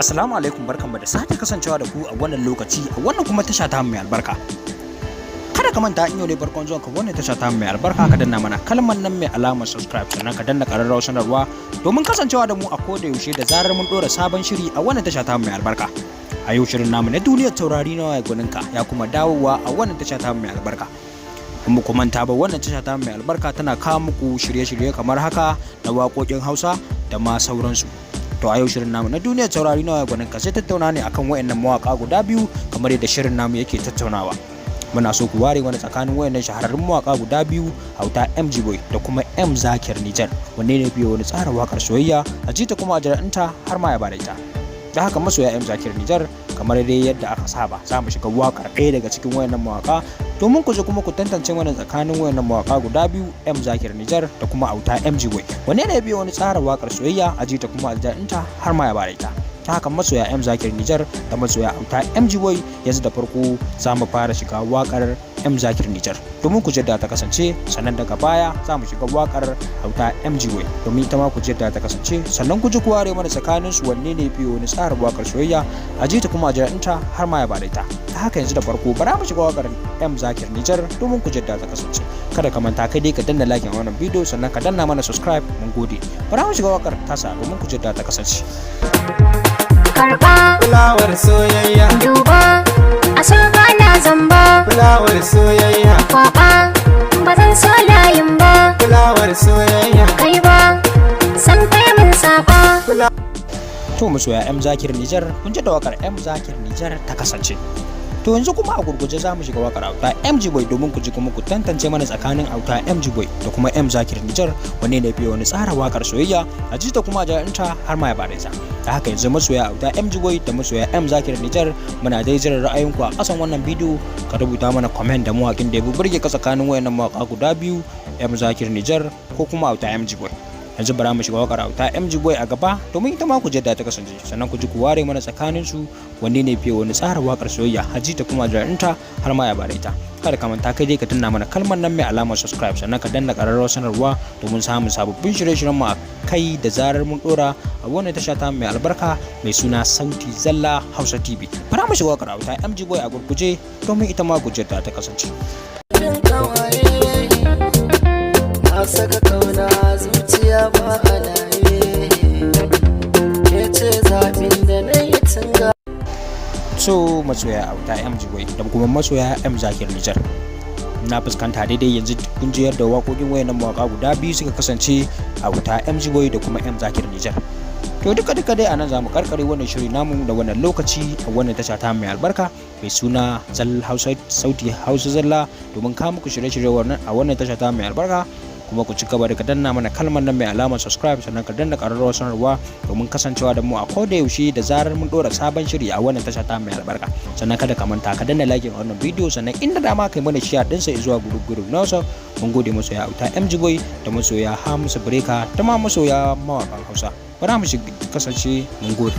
Assalamu alaikum, barkanmu da sake kasancewa da ku a wannan lokaci a wannan kuma tasha ta mai albarka. Kada ka manta, in yau ne farkon zuwan ka wannan tasha ta mai albarka, ka danna mana kalmar nan mai alamar subscribe, sannan ka danna ƙararrawar sanarwa domin kasancewa da mu a koda yaushe da zarar mun ɗora sabon shiri a wannan tasha ta mai albarka. A yau shirin namu na duniyar taurari na gwaninka ya kuma dawowa a wannan tasha ta mai albarka. In ku manta ba, wannan tasha ta mai albarka tana kawo muku shirye-shirye kamar haka na waƙoƙin Hausa da ma sauransu. To, a yau shirin namu na duniyar taurari na gwanin ka sai tattauna ne akan wayannan mawaka guda biyu. Kamar yadda shirin namu yake tattaunawa, muna so ku ware wani tsakanin wayannan shahararrun mawaka guda biyu, Auta MG Boy da kuma M Zakir Nijar, wanne ne fiye wani tsara wakar soyayya a ji ta kuma a jara'inta har ma ya bada ita. Da haka, masoya M Zakir Nijar, kamar dai yadda aka saba, za mu shiga wakar ɗaya daga cikin wayannan mawaka domin ku je kuma ku tantance mana tsakanin wayannan mawaka guda biyu, M Zakir Nijar da kuma Auta MG Boy, wanne ne biyo wani tsara wakar soyayya a ji ta kuma a jara'inta har ma ya bada ita. Ta haka, masoya M Zakir Nijar da masoya Auta MG Boy, yanzu da farko za mu fara shiga wakar M Zakir Nijar domin ku da ta kasance, sannan daga baya za mu shiga wakar Auta MG Boy domin ita ma ku da ta kasance, sannan ku ji ku ware mana tsakanin su wanne ne fiye wani tsara wakar soyayya a ji ta kuma a jara'inta har ma ya bada ita. Ta haka, yanzu da farko bara mu shiga wakar M Zakir Nijar domin ku da ta kasance. Kada ka manta, kai dai ka danna like a wannan bidiyo, sannan ka danna mana subscribe. Mun gode. Bara mu shiga wakar tasa domin ku da ta kasance. Karba. Fulawar soyayya. Duba, a so ba na zamba. Fulawar soyayya. Kwaba, ba zan so layin ba. Fulawar soyayya. Kai ba san kai mun saba. To, masoya M Zakir Nijar, kun ji da wakar M Zakir Nijar ta kasance. To, yanzu kuma a gurguje za mu shiga wakar Auta MG Boy domin ku ji kuma ku tantance mana tsakanin Auta MG Boy da kuma M Zakir Nijar, wanne ne fiye wani tsara wakar soyayya a ji ta kuma a jara'inta har ma ya bada ita. Ta haka, yanzu masoya Auta MG Boy da masoya M Zakir Nijar, muna dai jiran ra'ayinku a ƙasan wannan bidiyo. Ka rubuta mana comment da mawaƙin da ya burge ka tsakanin wayannan mawaka guda biyu, M Zakir Nijar ko kuma Auta MG Boy. Yanzu bara mu shiga wakar Auta MG Boy a gaba domin ita ma ku jadda ta kasance, sannan ku ji ku ware mana tsakanin su wanne ne fiye wani tsara wakar soyayya a ji ta kuma jarinta har ma ya bada ita. Kada ka manta, kai dai ka danna mana kalmar nan mai alamar subscribe, sannan ka danna ƙararrawar sanarwa domin samun sababbin shirye-shiryen mu a kai da zarar mun dora a wannan tasha ta mai albarka mai suna Sauti Zalla Hausa TV. Bara mu shiga wakar Auta MG Boy a gurguje domin ita ma gujeta ta kasance. Kawaye na saka kauna zuciya ba alaye, ke ce zaɓin da na yi tunga. So, masoya Auta MG Boy da kuma masoya M Zakir Nijar, na fuskanta daidai yanzu kun ji yadda waƙoƙin wayannan mawaƙa guda biyu suka kasance, Auta MG Boy da kuma M Zakir Nijar. To, duka duka dai anan zamu karkare wannan shiri namu da wannan lokaci a wannan tasha ta mai albarka mai suna Zal Hausa Sauti Hausa Zalla, domin kawo muku shirye-shirye wannan a wannan tasha ta mai albarka. Kuma ku ci gaba da ka danna mana kalmar nan mai alamar subscribe, sannan ka danna ƙararrawar sanarwa domin kasancewa da mu a koda yaushe da zarar mun dora sabon shiri a wannan tasha ta mai albarka. Sannan kada ka manta ka danna like a wannan bidiyo, sannan inda dama kai mana share ɗinsa zuwa group group na wasu. Mun gode, masoya Auta MG Boy da masoya Hamisu Breaker da ma masoya mawakan Hausa. Bara mu kasance. Mun gode.